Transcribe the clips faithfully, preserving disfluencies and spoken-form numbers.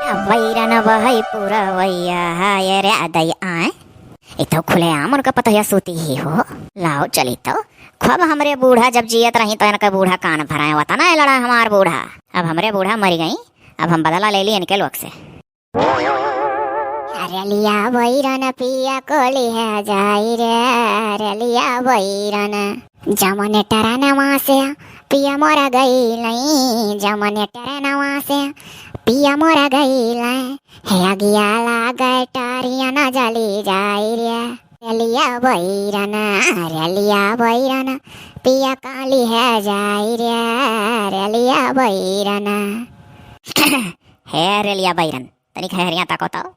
अब वैरन बहै पुरवैया, हाय रे अदई आए। ई तो खुलेआम उनका पतोहिया सूती ही हो। लाओ चली तो। खूब हमरे बूढ़ा जब जियत रही तो इनका बूढ़ा कान भराए, वतना लड़ा हमार बूढ़ा। अब हमरे बूढ़ा मरि गई, अब हम बदला ले ली इनके लोग से। अरे लिया बैरन पिया को लिहे जाई रे, अरे लिया बैरन। जमने टरनवा से पिया मोरा गईलई, जमने टरनवा से पिया मोरा गईलई। हे अगिया लागे टरिया न जली जाई रे। अरे लिया बैरन, अरे लिया बैरन, पिया का लिहे जाई रे, अरे लिया बैरन। हे रेलिया बैरन, तनिक हेरिया ताको तो।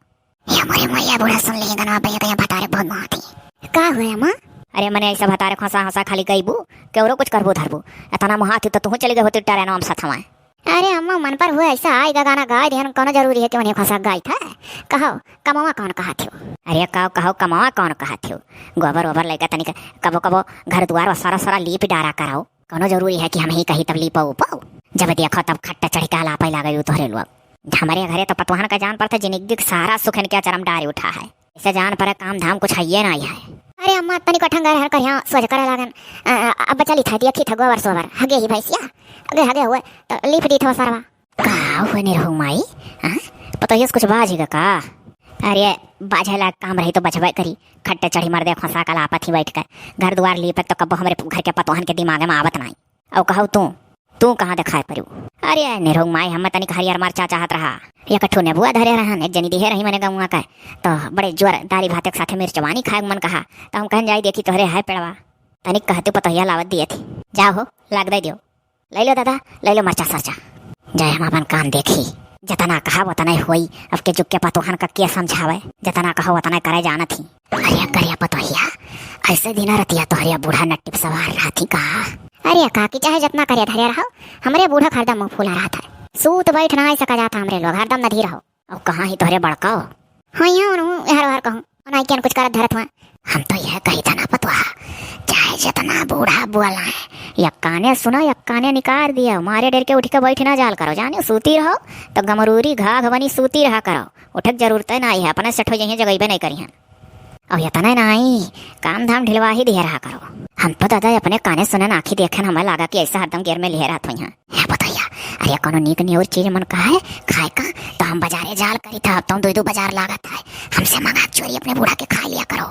हे मोरे मोरिया बूढ़ा, सुन ली गनवा भैया, तो यहाँ भतारे बहुत मोहाती। का हुए अम्मा? अरे मने ऐसा भतारे खोसा होसा खाली गईबू, के औरो कुछ करबू धरबू। इतना मोहाती तो तू चली गई होती टरेनवा में सथवा। अरे अम्मा, मन पर हुए ऐसा आएगा गाना गाए दिहन, कौनो जरूरी है कि उन्हें खोसा गाई था? कहो, कमवा कौन कहा थियो? अरे कहो, कहो, कमवा कौन कहा थियो? गोबर ओबर लेकर तनिक कबो कबो घर दुआर ओसारा ओसारा लीप डारा कराओ। कौनो जरूरी है कि हम ही कही तब लीपो उपो? जब देखो तब खट्टा चढ़ी के लापे लागे तोहरे लोग। हमरे घरे तो पतोहन का जान पड़ता, जिंदगी के सारा सुख इनके अचरम डारी उठा है। इसे जान पड़े काम धाम कुछ हइये नाहीं है। अरे अम्मा, तनी कठंग घर हर करिया सोच करे लागन। अ, अ, अब चली था, देखी था गोबर सोबर, हगे ही भैंसिया, हगे, हगे हुए, तो लीप दी था सरवा। का हुए निरहू माई? हाँ? पतोहिया से कुछ बाझी का का? अरे, बाझे लायक काम रही तो बझबे करी। खट्टे चढ़ी मर्दे खोसा का लापत ही बैठ के। घर दुआर लीपे तो कब्बो हमरे घर के पतोहन के दिमाग में आवत नाहीं। अउ कहू तू, तू कहाँ देखाए परिउ? अरे निरहू माई, हम तनिक हरियर मरचा चाहत रहा। एक ठो नेबुआ धरे रहन, एक जनी दिहे रही मने गमुआ का, तो बड़े जोर दारी भात के साथे मिर्चवानी खाए के मन कहा, तो हम कहन जाई देखी तोहरे है पेड़वा। तनिक कहते पतोहिया लावत दिए थी। जाओ हो, लाग दे दियो। ले लो दादा, ले लो मरचा सरचा। जाए हम अपन काम देखी। जतना कहा वतना होई, अब के जुग के पतोहन का के समझावे, जतना कहो वतना करे जानत ही। अरे करिया पतोहिया, ऐसे दिन रतिया तोहरिया बूढ़ा नट्टी पे सवार रहती का? अरे काकी, चाहे जतना करे धरे रहो, हमरे बूढ़ा का हरदम मुंह फूला रहत है। सूत बैठ ना सका जाता हमरे लोग, हरदम नधी रहो। अब कहाँ ही तोहरे बड़का हो? हाँ, यहाँ उन्हू, यहाँ बाहर कहूँ, उन्हें क्या कुछ करत धरत हुआ। हम तो यह कही था ना पतोहा, चाहे जतना बूढ़ा बोला है, या काने सुना या काने निकाल दिया, मारे डर के उठ के बैठ ना जाल करो, जाने सूती रहो तो गमरूरी घाघ बनी सूती रहा करो। उठक जरूरत है ना है, अपने सेठ हो जाइए, जगइबे नहीं करिहन। और इतना नहीं, काम धाम ढिलवा ही दिया रहा करो। हम तो दादा अपने काने सुनन आँखी देखन, हमें लागा कि ऐसा हरदम गेर में लिहे रहत हुई हैं। हे पतोहिया, अरे कोनो नीक निउर चीज मन कहा है खाए का, तो हम बाजारे जाल करी था, अब तो दो दो बाजार लागत है, हमसे मंगा के चोरी अपने बूढ़ा के खा लिया करो।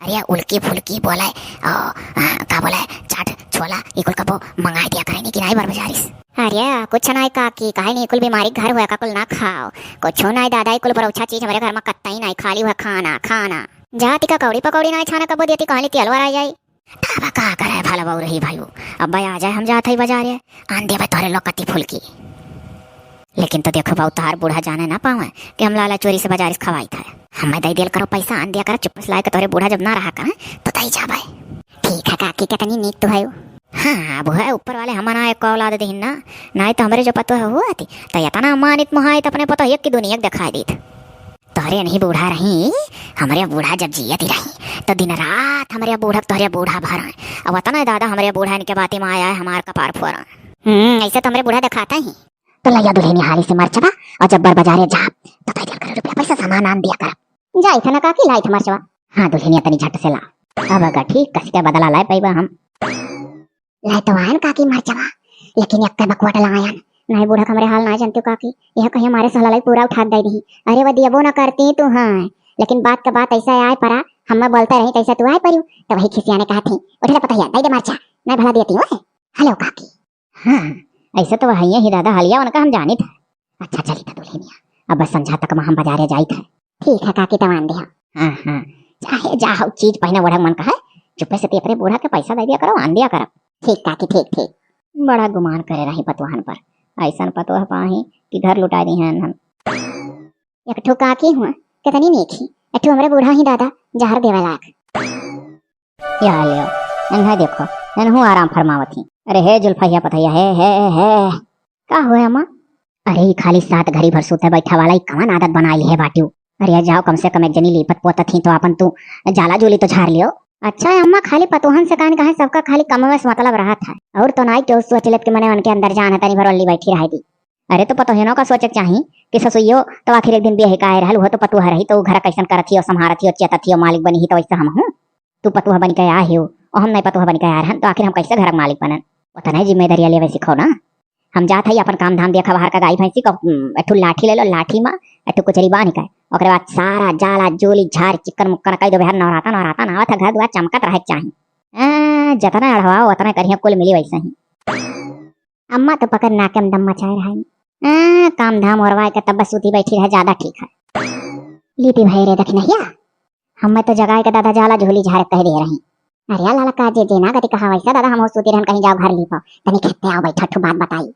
अरे उल्की फुल्की बोले, ओ, आ, का बोले, चाट छोला, ई कुल कबो मंगाई दिया करे नहीं कि नहीं बर बाजारी से। अरे कुछ नहीं काकी, काहे नहीं, कुल बीमारी घर हुआ का कुल ना खाओ, कुछ नहीं दादा, ई कुल बरौछा चीज हमरे घर में कत्ता ही नहीं, खाली हुआ खाना खाना। जाती का कौड़ी पकौड़ी नहीं छाना कबो देती, कहली तेल वरा जाई। अब का करे भला बहू रही भाई, अब आ जाए, हम जात हई बाजारे, आन देबे तोहरे लोग कत्ती फुल्की। लेकिन तो देखो बाबू, तोहार बूढ़ा जाने ना पावे कि हम लाला चोरी से बाजार से खवाई था। हमें दे दियल करो पैसा, आन दिया करो, चुप्पे से लाए के तोहरे बूढ़ा जब ना रहा करे तो दे जाबे। ठीक है काकी, कितनी नीक तो है। हाँ, अब है ऊपर वाले हमारा एक औलाद देहिन ना, नहीं तो हमरे जो पतो है हुआ थी, तो इतना मानित मोहाइत अपने पतो एक की दुनिया के दिखाई दीत। तोहरे नहीं बूढ़ा रही, हमरे बूढ़ा जब जियत ही रही, तो दिन रात हमरे बूढ़ा, तोहरे बूढ़ा भर। अब वतना दादा हमरे बूढ़ा इनके बाती में आया है, हमार कपार फोरा। हम्म, ऐसे तो हमरे बूढ़ा दिखाता ही। तो लैया दुल्हनी हाली से मरचबा, और जब बर बाजारे जाब, तो पैदल कर रुपया पैसा सामान आन दिया कर। जाई था ना काकी, लाई था मरचबा। हाँ दुल्हनिया, तनी झट से ला। अब अगर ठीक कस के बदला लाए पैबा हम। लाए तो आयन काकी मरचबा, लेकिन एक बकवट लायन। नहीं बूढ़ा हमरे हाल ना जानते काकी, यह कहीं हमारे सहला लाई पूरा उठा दे दी। अरे वो दियबो ना करती तू, हाँ, लेकिन बात का बात ऐसा आए परा, हम मैं बोलते रही तैसा तू आए परियो, तो वही खिसियाने कहा थी, उठे पतोहिया, दे दे मरचा, मैं भला देती हूँ। हेलो काकी। हाँ, ऐसे तो वही ही दादा, हलिया उनका हम जानी था। अच्छा चली था दुल्हनिया, अब बस संझा तक हम बाजारे जाई था। ठीक है काकी, तब आन दे हम। हाँ हाँ, चाहे जाओ चीज पहने ओढ़े मन कहा, चुप्पे से ते अपने बूढ़ा के पैसा दे दिया करो, आन दिया करो। ठीक काकी, ठीक ठीक। बड़ा गुमान करे रही पतोहन पर, ऐसन पतोह पाही कि घर लुटा दी हैं हम। एक ठो काकी हुआ, कितनी नीक ही, एक ठो हमरे बूढ़ा ही दादा, जहर देवे लायक। या लियो, इन्हें देखो, इन्हू आराम फरमावत ही। अरे हे जुल्फैया पतैया, हे, हे, हे। का हुए अम्मा? अरे ई खाली सात घड़ी भर सूते बैठा वाला ई कवन आदत बनाई है बाटियो? अरे जाओ, कम से कम एक जनी लीपत पोतत ही तो आपन तू जाला जूली तो झार लियो। अच्छा है अम्मा, खाली पतोहन से कान कहे, सबका खाली कमवे से मतलब रहत है। और तो नाई केहू सोच लेत कि मने उनके अंदर जान है, तनी भर ओल्ली बैठी रह दी। अरे तो पतोहिनो का सोचे के चाही कि ससुइयो तो आखिर एक दिन बियाह का आए रहल, वो तो पतोह रही, तो उ घर कैसन करत हियो, संभारत हियो, चेतत हियो, मालिक बनी ही तो वैसे हम हूँ। तू पतोह बन के आ हियो, और हम नहीं पतोह बन के आए रहन, तो आखिर हम कैसे घर के मालिक बनन? उतना जिम्मेदारियाँ लेवे सीखो ना। हम जात हई अपन काम धाम देखा, बाहर का गाई भैंसी को, उम, एक ठो लाठी ले लो, लाठी मा एक ठो कुचरी बांध के, ओकरे बाद सारा जाला जोली झाड़ चिक्कन मुक्कन कई दो। बेहर नवराता, नवराता ना आवत है, घर दुआर चमकत रहे के चाही। आ, जतना अढ़वाओ उतना करिया, कुल मिली वैसे ही। अम्मा तो पकड़ नाके में दम मचाए रहा है। आ, काम धाम ओरवाए के तब बस सूती बैठी रहे, ज्यादा ठीक है। लीपी भाई रे दखिनहिया, हमें तो जगाए के दादा जाला झोली झाड़ कह दे रही। अरे ललका जीजी ना गति कहा वैसा दादा, हम हो सूती रहन, कहीं जाओ घर लीपो, तनी खेते आओ बैठा ठू बात बताई।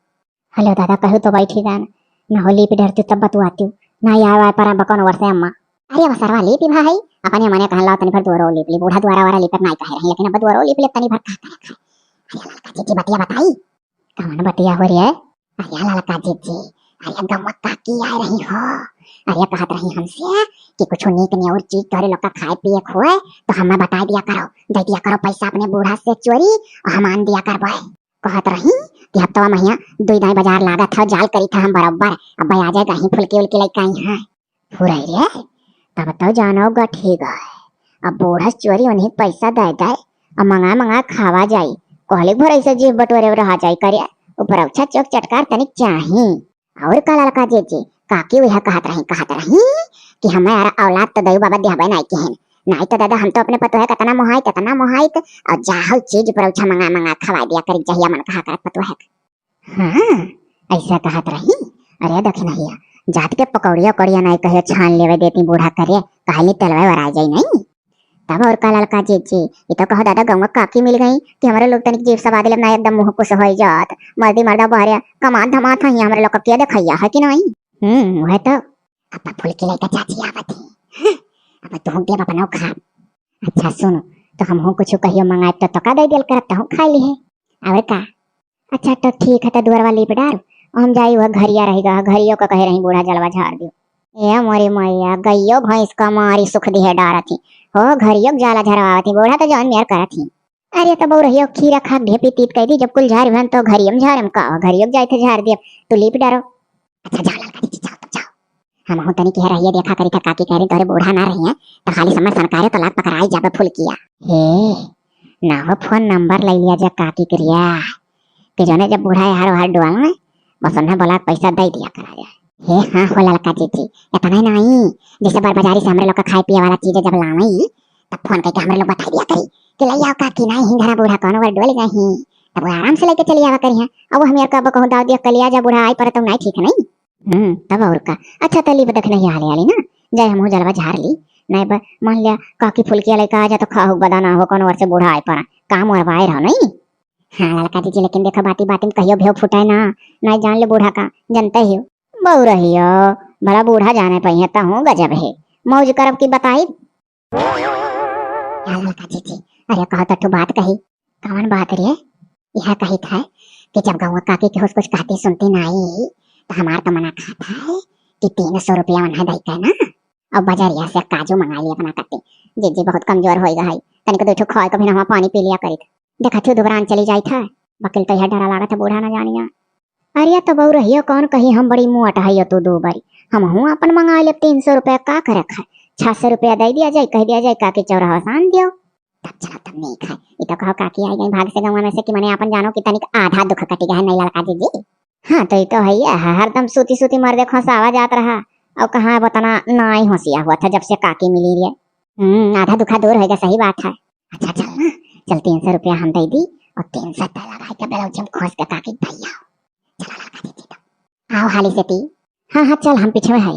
हेलो दादा, कहू तो बैठी जान, ना हो लीप डरती तब बतुआती, ना आए आए पर बकौन वर्षे अम्मा। अरे बसरवा लीपी भाई, अपने मने कहन लाओ तनी भर दुआरो लीप ली, बूढ़ा दुआरा वारा लीपक नाई कहे रही, लेकिन अब दुआरो लीप ली तनी भर का करे खाए। अरे ललका जीजी बतिया बताई। कवन बतिया हो रे? अरे ललका जीजी, अरे गौवा काकी आए रही हो। अरे कहत रही हमसे कि कुछ नीक निउर चीज तोहरे लोग का खाए पिए के होए तो हमें बताई दिया करो, दे दिया करो पैसा अपने बूढ़ा से चोरी, और हम आन दिया करबे। कहत रही कि हफ्तवा महिया दुई दाई बाजार लागत है, जाल करी था हम बरोबर, अब आ जाए कहीं फुलकी उलकी लेके आई हैं। फुरई रे, तब तो जानो गठी गए। अब बूढ़ा से चोरी उन्हीं के पैसा दे दे, अब मंगा मंगा खावा जाई। कहले भर ऐसे जीव बटोरे रहा जाई करे, ऊपर अच्छा चोक चटकार तनिक चाही। और का ललका जीजी, काकी वह कहत रही, कहत रही कि हमारा औलाद तो दयू बाबा देहबे नाई किहन, नाई तो दादा हम तो अपने पतोहे कतना मोहाइत, कतना मोहाइत, और जाहल चीज ऊपर उछा मंगा मंगा खवा दिया करी, जहिया मन कहा करत पतोहे। हाँ, ऐसा कहत रही। अरे दखिनहिया, जात के पकौड़िया उकौड़िया नाई कहियो छान लेवे देती बूढ़ा करे, कहली तेलवे वराय जाई नहीं। तब और का ललका जीजी, ये तो कहो दादा गौवा काकी मिल गई कि हमारे लोग तनिक जीव सवाद लेब ना एकदम मुँह कुछ हो जात। मर्दी मर्दा बहरे कमात धमात है, हमारे लोग का क्या देखैया है कि नहीं? हम्म, वह तो। अब फुलकी लेकर चाची आवत ही। हाँ, अब तुहूँ के अपना खा। अच्छा सुन, तो हमहूँ कुछ कहियो मंगाए तो, तो का दे दियल करत, तहूँ खा ली है। और का? अच्छा तो ठीक है, तो दुअरवा लीप डार, हम जाई वह घरिया रह गया, घरियो का कहे रही बूढ़ा जलवा झाड़ दियो। ए मोरे मैया, गइयो भैंस का मारी सुख दिहे डारत ही। हो घरियो के जाला झरवावत ही, बूढ़ा तो जौन मेर करत ही। अरे तो बउरहियो खीरा खा के ढेपी तीत कह दी, जब कुल झाड़ भन तो घरियो में झाड़म का, घरियो के जाए थे झाड़ दिया, तू लीप डारो। अच्छा जाओ ललका दीदी, जाओ तब जाओ। हमहू तनी के रहिए देखा करी था काकी कह रही तोरे बूढ़ा ना रही है, तो खाली समझ सनकारे तो लात पकड़ाई जाबे फुलकिया। हे, ना हो फोन नंबर ले लिया जा काकी के रिया, कि जौने जब बूढ़ा हारो हार डुआल में, बस उन्हें बोला पैसा दे दिया करा जा। हे हाँ हो ललका जीजी, इतना ही नहीं, जैसे बार बाजारी से हमरे लोग का खाए पिए वाला चीज जब लावे, तब फोन करके हमरे लोग बताई दिया करी कि ले आओ काकी, नहीं ही घरा बूढ़ा कौन ओवर डोल गए ही, तब वो आराम से लेके चली आवा करी है। अब वो हमें का कहूँ दाव दिया कलिया जा बूढ़ा आई पर तो नहीं ठीक है नहीं। हम्म, तब और का। अच्छा, तली बदक नहीं हाले आली ना, जाए हमहू जलवा झाड़ ली। नहीं बा, मान लिया, काकी फुलकिया लेके आ जा तो खाहू बदा ना हो, कौन ओर से बूढ़ा आए पर काम ओरवाए रहो नहीं। हाँ, ललका दीदी, लेकिन देखा, बाती बाती में कहियो भेव फुटाए ना, नहीं जान ले बूढ़ा का, जानते ही हो। बउरहियो, भला बूढ़ा जाने पइहे, तहूँ गजब है, मौज करब की बताई। हाँ, ललका दीदी, अरे कहो तो ठू बात कही। कौन बात रे? यह कही था कि जब गौवा काकी के होश कुछ कहती सुनती नाई, तो हमार तो मना खात है कि तीन सौ रुपया उन्हें दे के ना, और बजरिया से काजू मंगा लिया अपना कत्ती। जीजी बहुत कमजोर होई गई, तनिक दो ठो खाए को भी ना पानी पी लिया करी। देखा थी दुबरान चली जाई था, बकिल तो यह डरा लागत है बूढ़ा ना जानिया। अरे तो बउरहियो कौन कही हम बड़ी मोट है यो तू दो बारी, हम हूँ अपन मंगा ले तीन सौ रुपया का करे खाए, छह सौ रुपया दे दिया जाए, कह दिया जाए काकी चौराहा सान दियो। तब चलो तब नहीं खाए, ये तो कहो काकी आई गई भाग से गौवा में से कि मने अपन जानो कि तनिक आधा दुख कटी गया है नहीं ललका दीदी। हाँ, तो ये तो है ही है, हरदम सूती सूती मर्दे खोसावा जात रहा। और कहाँ अब उतना नाई होशिया हुआ था जब से काकी मिली रे। हम्म, आधा दुखा दूर होएगा, सही बात है। अच्छा चल ना, चल तीन सौ रुपया हम दे दी और तीन सौ तो लगा के ब्लाउज में खोस के काकी भैया। चलो लगा दीदी तो। आओ हाली से ती। हाँ, हाँ, चल हम पीछे में है।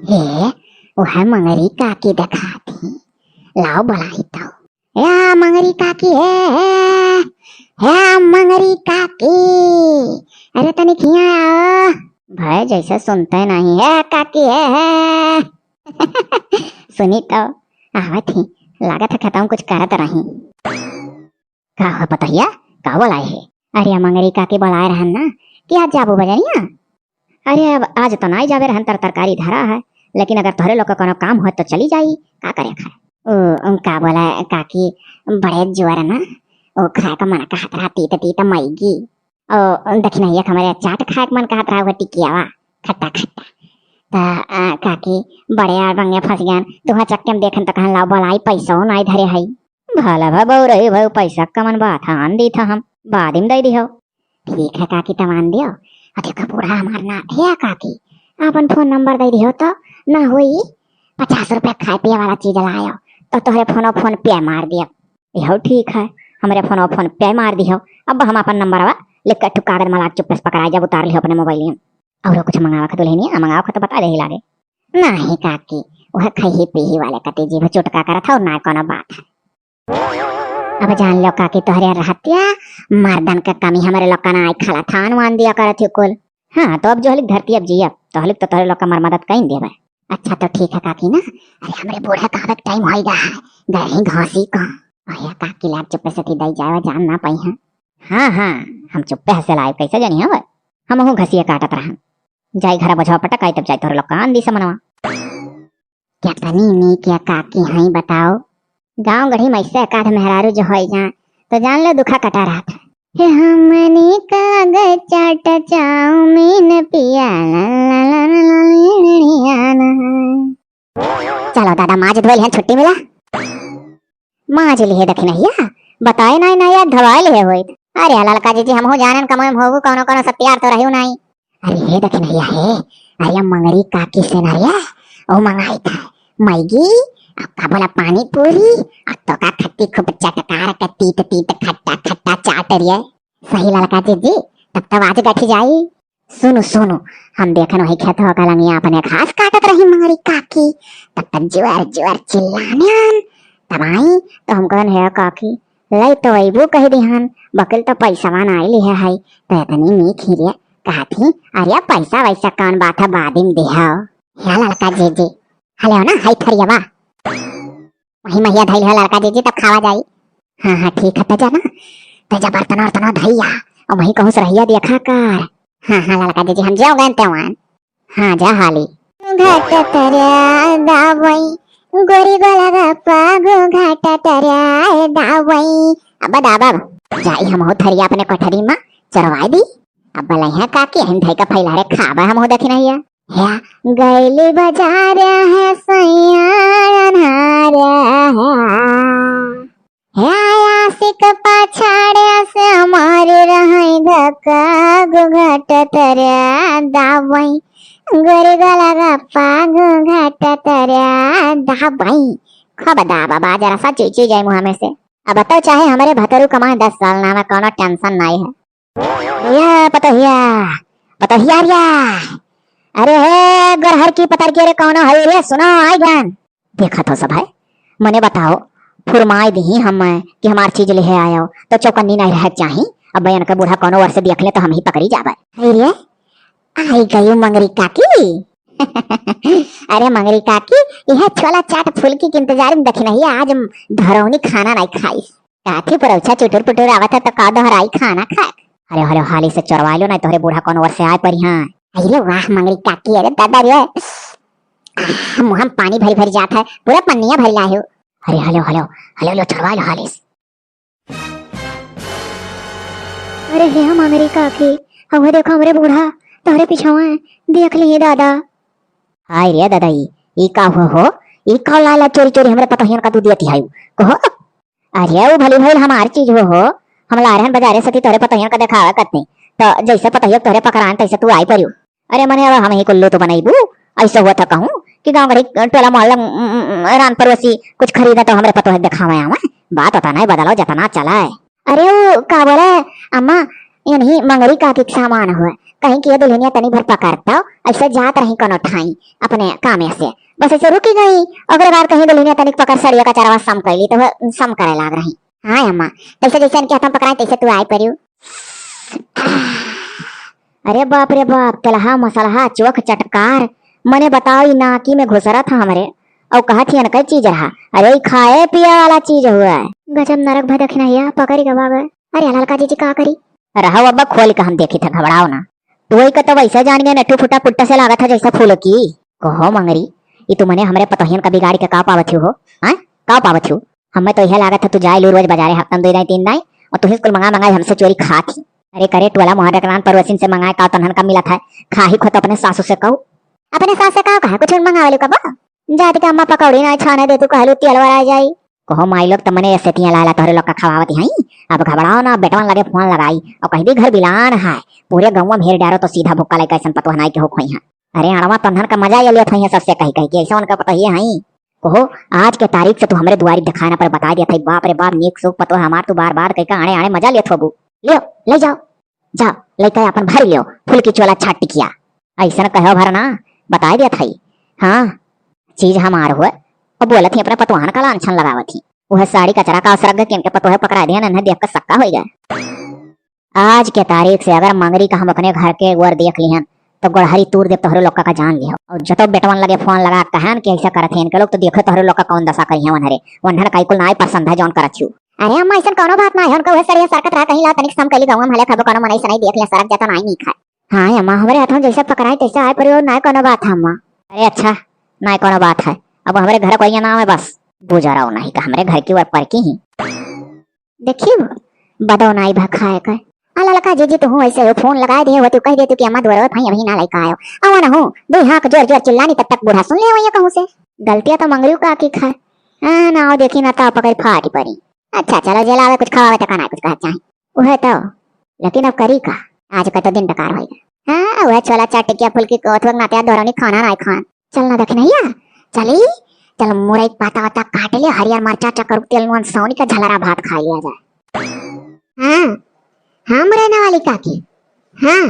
हे, वो है मंगरी काकी देखा थी। लाओ बुलाई तो। या मंगरी काकी है, है, है मंगरी काकी, अरे तनी खिया आओ। भाई जैसे सुनते नहीं है काकी है, है। सुनी तो आवत ही, लागत है खेतों कुछ करत रही। का हो पतहिया, का बोलाए है? अरे मंगरी काकी बोलाए रहन ना कि आज जाबू बजरिया। अरे अब आज तो नाई जाबे रहन, तर तरकारी धरा है, लेकिन अगर तोहरे लोग का कोनो काम हो तो चली जाई, का करे खाए। ओ, ओ, का बोला काकी, बड़े जोर ना, ओ खाए का मन कहत रहा तीत तीत मैगी। ओ, दखिनहिया के हमरे चाट खाए के मन कहत रहा, हुआ टिकियावा, खट्टा खट्टा। त, आ, काकी, बड़े यार बंगे फंस गयान, तुहा चक्के में देखन त कहन लाओ बोलाई, पैसो नाई धरे हई। भला भा बउरही भा, पैसा कमन बात है, आन दी था हम, बाद में दे दिहो। ठीक है काकी, तब आन दियो। अ देखो बूढ़ा हमार ना, हे काकी, अपन फोन नंबर दे दिहो तो ना होई, पचास रुपया खाए पिए वाला चीज लायो, तो तोहरे फोनो फोन पे मार दियो। यहो ठीक है, हमरे फोनो फोन पे मार दिहो। अब हम अपन नंबरवा लिख के ठुक कागज में लाग चुप्पे से पकड़ाई, जब उतार लिहो अपने मोबाइल में। और कुछ मंगावा का दुल्हनिया, मंगावा का तो बता दे ही लागे। नाही काकी, वह खही पीही वाले कते जीभ चुटका करत हो, ना कोनो बात है। अब जान लो काकी, तोहरे रहतिया मर्दन के कमी हमरे लोग का ना आई, खाला थान वान दिया करत ही कुल। हाँ, तो अब जो हलिक धरती अब जियब, तो हलिक तो तोहरे लोग का मर मदद कइन देबे। अच्छा तो ठीक है काकी ना, अरे हमरे बूढ़ा का आवे के टाइम होई गा है, गए ही घासी का। अरे काकी लाग चुप्पे से थी दई जाए, जान ना पाई है। हाँ, हाँ, हम चुप्पे हंसे लाए, कैसे जानी हवे? हम हूँ घसिया काटत रहन। जाई घरा बोझवा पटक आई, तब जाई तोहरे लोग का आन दी समनवा। केतनी नीक या काकी हई बताओ। गाँव गढ़ी में ऐसे एकाध मेहरारू जो होई जाए, तो जान लो दुखा कटा रहत है। हे हमनी का गए चाट चाउमीन पिया, ला, ला, ला, ला, ला, ला, ला, ला। चलो दादा, माज धोइल हैं, छुट्टी मिला। माज लिहे दखिनहिया, बताए नाई ना यार, धवाए लिहे होइत। अरे ललका जीजी, हमहू जानन कमोए में होगू, कौनो कौनो सत्यार तो रहियो नाई। अरे हे दखिनहिया हे, अरे मंगरी काकी से ना रे, ओ मंगाई था मैगी, अब का बोला पानी पूरी, अब तो का खट्टी खूब चटकार के तीत तीत खट्टा खट्टा चाट रे। सही ललका जीजी, तब तो आज गठी जाई। सुनु, सुनु, हम देखन वही खेतवा का लंगिया अपने घास काटत रही मंगरी काकी, तब तक जोर जोर चिल्लाने आन। तब आई तो हम कहन, "हे काकी, लई तो अइबू कह दिहन, बकिल तो पैसवा नाई लिहे हई, तो इतनी नीक ही रे," कहत ही, "अरे पैसा वैसा कौन बात है, बाद में दिहो।" हे ललका जीजी, हले हो ना, हई थरियवा। वही महिया धइल है ललका जीजी, तब खावा जाई। हाँ, हाँ, ठीक है, त जा ना, त जा बर्तन वर्तन धइया, और वही कहूँ से रहिया देखा कर। हाँ, हाँ, ललका जीजी, हम जाओ गए तेवान। हाँ, जा हाली। घाट तरिया दावई, गोरी गोला गप्पा गो घाट तरिया दावई। अब दाबब, जाई हम हो थरिया अपने कोठरी में चरवाई दी। अब लइहा काकी, हम धई का फैला रे खाबा हम हो दखिनहिया। ह्या गैली बजारे है सैया अन्हारे है। ह्या आशिक पछाड़े से हमारे रहै धक्का गो घाट तरिया दाबई। गोरी गला गप्पा गो घाट तरिया दाबई। खूब दाबा बा, जरा सा चुई चुई जाए मुँह में से। अब बताओ, चाहे हमरे भतरू कमाए दस साल ना, हमें कौनो tension नाई है। या पतोहिया, पतोहिया रिया। अरे हे गोरहर की पतर के रे, कौनो हई रे, सुनो आई गन। देखत हो सब है, मने बताओ, फुरमाई दिही हम कि हमार चीज लेहे आयो, तो चौकन्नी नहीं रहे चाही। अब बयान के बूढ़ा कौनो वर्ष देख ले तो हम ही पकड़ी जाबे। हई रे, आई गई मंगरी काकी। अरे मंगरी काकी, यह छोला चाट फुलकी के इंतजार में दखिनहिया, आज धरौनी खाना नहीं खाई। काठी परौछा चुटुर पुटुर आवत है तो का दोहराई खाना खाए। अरे हलो, हाली से चोरवाई लो, नहीं तोहरे बूढ़ा कौन ओर से आए परी हाँ। अरे वाह मंगरी काकी, अरे दादा रे, आह, मुँह में पानी भरी भरी जात है, पूरा पन्निया भरी लाए हो। अरे हलो हलो, हलो लो चोरवाई लो हाली से। अरे हे मंगरी काकी, हवे देखो हमरे बूढ़ा तोहरे पिछवा है, देख लिए दादा। हाय रे दादा, ई, ई का हो हो, ई का लाला चोरी चोरी हमरे पतोहियन का तू दियती है, कहो। अरे, ऊ भली भइल हमार चीज हो, हो। हम ला रहन बजारे से कि तोहरे पतोहियन का देखावे कतनी। तो जैसे पतोहिया तोहरे पकड़ान, तैसे तू आई परियो। अरे मने, अब हम ही कुल्लू तो बनैबू। ऐसे हुआ था कहूँ कि गाँव गढ़ी टोला मोहल्ला, उम, उम, उम, रान पड़ोसी कुछ खरीदे तो हमरे पतोह देखावे आवे। बात होता नहीं बदलो, जतना चला है। अरे, ऊ का बोले, अम्मा, इन्हीं मंगरी काकी के सामान हुआ। कहीं कि ये दुल्हनिया तनी भर पकड़ता, ऐसे जात रही कोनो ठाई, अपने कामे से। बस ऐसे रुकी गई, ओकरे बाद कहीं दुल्हनिया तनिक पकड़ सड़िया का चरवा सम कैली, तो वह सम करे लाग रही। हाँ अम्मा, तैसे जैसे इनके हाथ में पकड़ाए, तैसे तू आए परियो। अरे बाप रे बाप, तेलहा मसलहा चोख चटकार, मने बताओ, ई नाकी में घुसरा था हमरे, और कहा थी अनकर चीज रहा। अरे, ई खाए पिए वाला चीज हुआ है। गजब नरक भा दखिनहिया, पकड़ी गवा गए। अरे, ललका जीजी का करी? रहो अब्बा, खोल के हम देखी था, घबराओ ना। तू ही का तो वैसे जान गए, नट्टू फुटा पुट्टा से लागत है जैसे फूल की। कहो मंगरी, ई तू मने हमरे पतोहियन का बिगाड़ के का पावत हो, हाँ? का पावत हो? हमें तो यह लागत है तू जाए लू रोज बाजारे हफ्तन दो दाई तीन दाई, और तू ही कुल मंगा मंगाई हमसे चोरी खात ही। अरे करे टोला मोहल्ला के नान पड़ोसिन से मंगाए का तनहन का मिलत है, खाही खो तो अपने सासू से कहू। अपने सास से का कहा, कुछ मंगावे लू कबो? जाति के अम्मा पकौड़ी ना छाने दे तू कहलू तेल वाला जाई। कहो माई लोग त मने ऐसे तिया लाला तोहरे लोग का खवावत हई। अब घबराओ ना, बेटवन लगे फोन लगाई और कह दी घर बिलान है, पूरे गाँव में हेर डारो तो सीधा भुक्का लइका ऐसन पतोह नाई के हो खोई है। अरे अड़वा तन्हन का मजा ये लेत हई सबसे कही कही के ऐसा उनका पता ही है। कहो आज के तारीख से तू हमरे दुआरी दिखाए ना पर बता दिया था, बाप रे बाप नीक सुख पतोह हमार तू बार बार कही का आड़े आड़े मजा लेत होबू। लियो, ले जाओ। जाओ, लइका अपन भर लियो, फुलकी चोला छाट टिकिया। ऐसन कहो भर ना, बताए देत हई। हाँ, चीज हमार हुए, अब बोलत ही अपने पतवाहन का लांछन लगावत ही। वह साड़ी कचरा का असरग के इनके पतोहे पकड़ा दिया, नन्हे देख के सक्का होई गए। आज के तारीख से अगर मंगरी का हम अपने घर के ओर देख लिहन, तो गोड़हरी तूर देव तोहरे लोग का जान लिहो। और जतो बेटवन लगे फोन लगा कहन कि ऐसा करत है इनके लोग, तो देखो तोहरे लोग का कौन दशा करी है वनहरे। वनहन का कुल नाई पसंद है जौन करत छू। अरे अम्मा, ऐसन कौनो बात ना है, उनका वह सड़िया सरकत रहा कहीं ला तनिक सम कैली गाँव में हले खबो कौनो मनई सनई देख लिया सरक जाता नाई नीक है। हाँ अम्मा, हमरे हाथों जैसे पकड़ाई तैसे आए पड़ी और नाई कौनो बात है अम्मा। अरे अच्छा, नाई कौनो बात है, अब हमरे घर कोई ना आवे बस। बुझा रहो नहीं का हमरे घर की ओर पर की ही। देखियो, बदो नाई भा खाए का। आ ललका जीजी तो हूँ ऐसे हो फोन लगाए दे हो तू कह दे तू कि अम्मा दुआरे भाई अभी ना लइका आयो। आवा ना हूँ, दो हाँक जोर जोर चिल्लानी तब तक बूढ़ा सुन ले वही कहूँ से। गलतिया तो मंगरू का की खाए। हाँ ना आओ देखी ना तो पकड़ फाटी पड़ी। अच्छा चलो जेल आवे कुछ खवावे तक ना कुछ कहा चाहे। उहे तो, लेकिन अब करी का? आज का तो दिन बेकार होइगा। हाँ, उहे छोला चाट टिकिया फुलकी कोथवक नाते दोरौनी खाना नाई खान। चल ना दखिनहिया, चली, चल मुरई पाता वाता काट ले, हरियर मरचा चक्कर तेल नून सौनी का झलरा भात खा लिया जाए। हाँ, हाँ मुरैना वाली काकी, हाँ,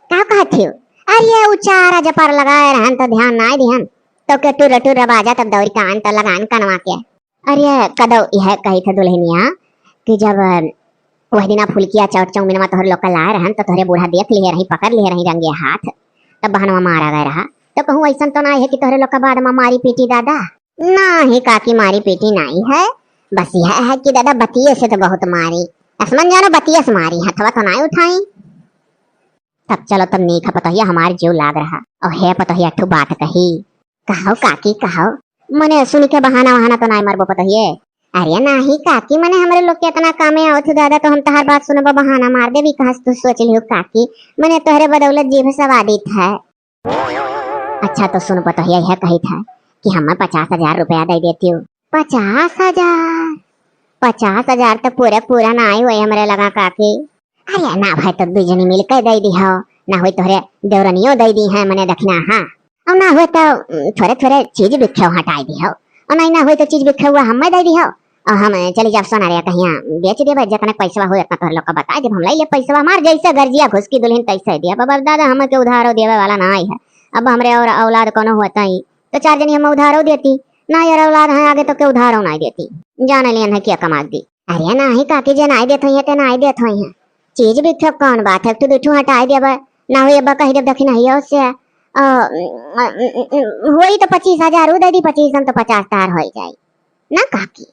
का कहत हो? अरे उ चार जपर लगाए रहन तो ध्यान नाई दिहन, तो के टुर टुर बाजा तब दौरी कान तो लगान कनवा के। अरे कदौ यह कही थे दुल्हनिया कि जब वह दिना फुलकिया चौट चौमिनवा तोहरे लोग का लाए रहन तो तोहरे बूढ़ा देख लिए रही, पकड़ लिए रही रंगे हाथ, तब बहनवा मारा गए रहा। तो कहूँ ऐसन तो नाई है कि तोहरे लोग का बाद में मारी पीटी दादा? नाही काकी, मारी पीटी नाई है, बस यह है कि दादा बतिये से तो बहुत मारी, असमन जानो बतिये से मारी, हथवा तो नाई उठाई। तब चलो तब नीक है पतोहिया, हमार जीव लाग रहा। और हे पतोहिया, ठू बात कही। कहो काकी, कहो। मने सुन के बहाना वहाना तो नाई मारबो पतोहिए। अरे नाही काकी, मने हमरे लोग के इतना कामे आवत हो दादा, तो हम तहार बात सुनबो, बहाना मार देबी, कहा तू सोच लियो काकी, मने तोहरे बदौलत जीभ सवादित है। अच्छा तो सुन पतोहिया, यह कही था कि हमें पचास हजार रुपया दे देती हो। पचास हजार? पचास हजार तो पूरे पूरा ना आई हुई हमरे लगा काकी। अरे ना भाई, तो दुई जनी मिलके दे दी हो, ना होई तोहरे देवरनियो दे दी है मने दखिना। हाँ, और ना होई तो, उम, थोड़े थोड़े चीज बिखे हटाई दी हो, और नहीं ना होई तो चीज बिखे हुआ हमें दे दी हो, और हम चली जाब सोनारिया कहिया बेच देबे, जितना पैसवा होई उतना तोहरे लोग का बताई देब, हम ले ले पैसवा, हमार जैसे गर्जिया घुसकी दुल्हन तैसे दिया। बाबा दादा, हमें के उधारो देवे वाला ना आई है, अब हमरे और औलाद कोनो होता ही तो चार जनी हम उधारो देती, ना यार औलाद है आगे तो के उधारो ना देती, जाने लियन है क्या कमा दी। अरे नाही काकी, जे नाई देत होइहैं, ते नाई देत होइहैं। चीज बिखे कौन बात है, तू दुठू हटाई देबे, ना होई अब्बा कही देब दखिनहियो से, अ, होई तो पच्चीस हजार उ दे दी, पच्चीस हम तो पचास तार होई जाई। ना काकी,